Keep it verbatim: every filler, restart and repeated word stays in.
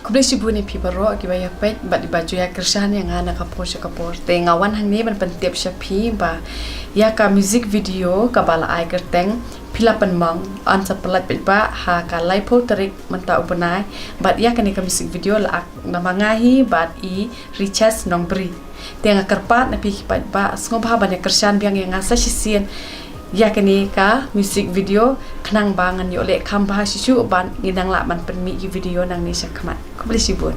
Khublei shibun ïa phi baroh kiba ïa peit bad kiba ju ïa kyrshan ïa nga na ka por sha ka por. Te nga wan hangne ban pyntip sha phi ba ïa ka music video kaba la ai kyrteng Phi La Pynmong yn sa pynlait paidbah ha ka laiphew tarik mynta u bnai, bad ïa kane ka music video la act namar nga hi bad i Richard Nongbri. Te nga kyrpad na phi ki paidbah sngewbha ban ïa kyrshan biang ïa nga sa shisien ïa kane ka music video khnang ba ngan ïoh leh kham bha shisha ban ngin nang lah ban pynmih ki video nangne sha khmat. Khublei shibun.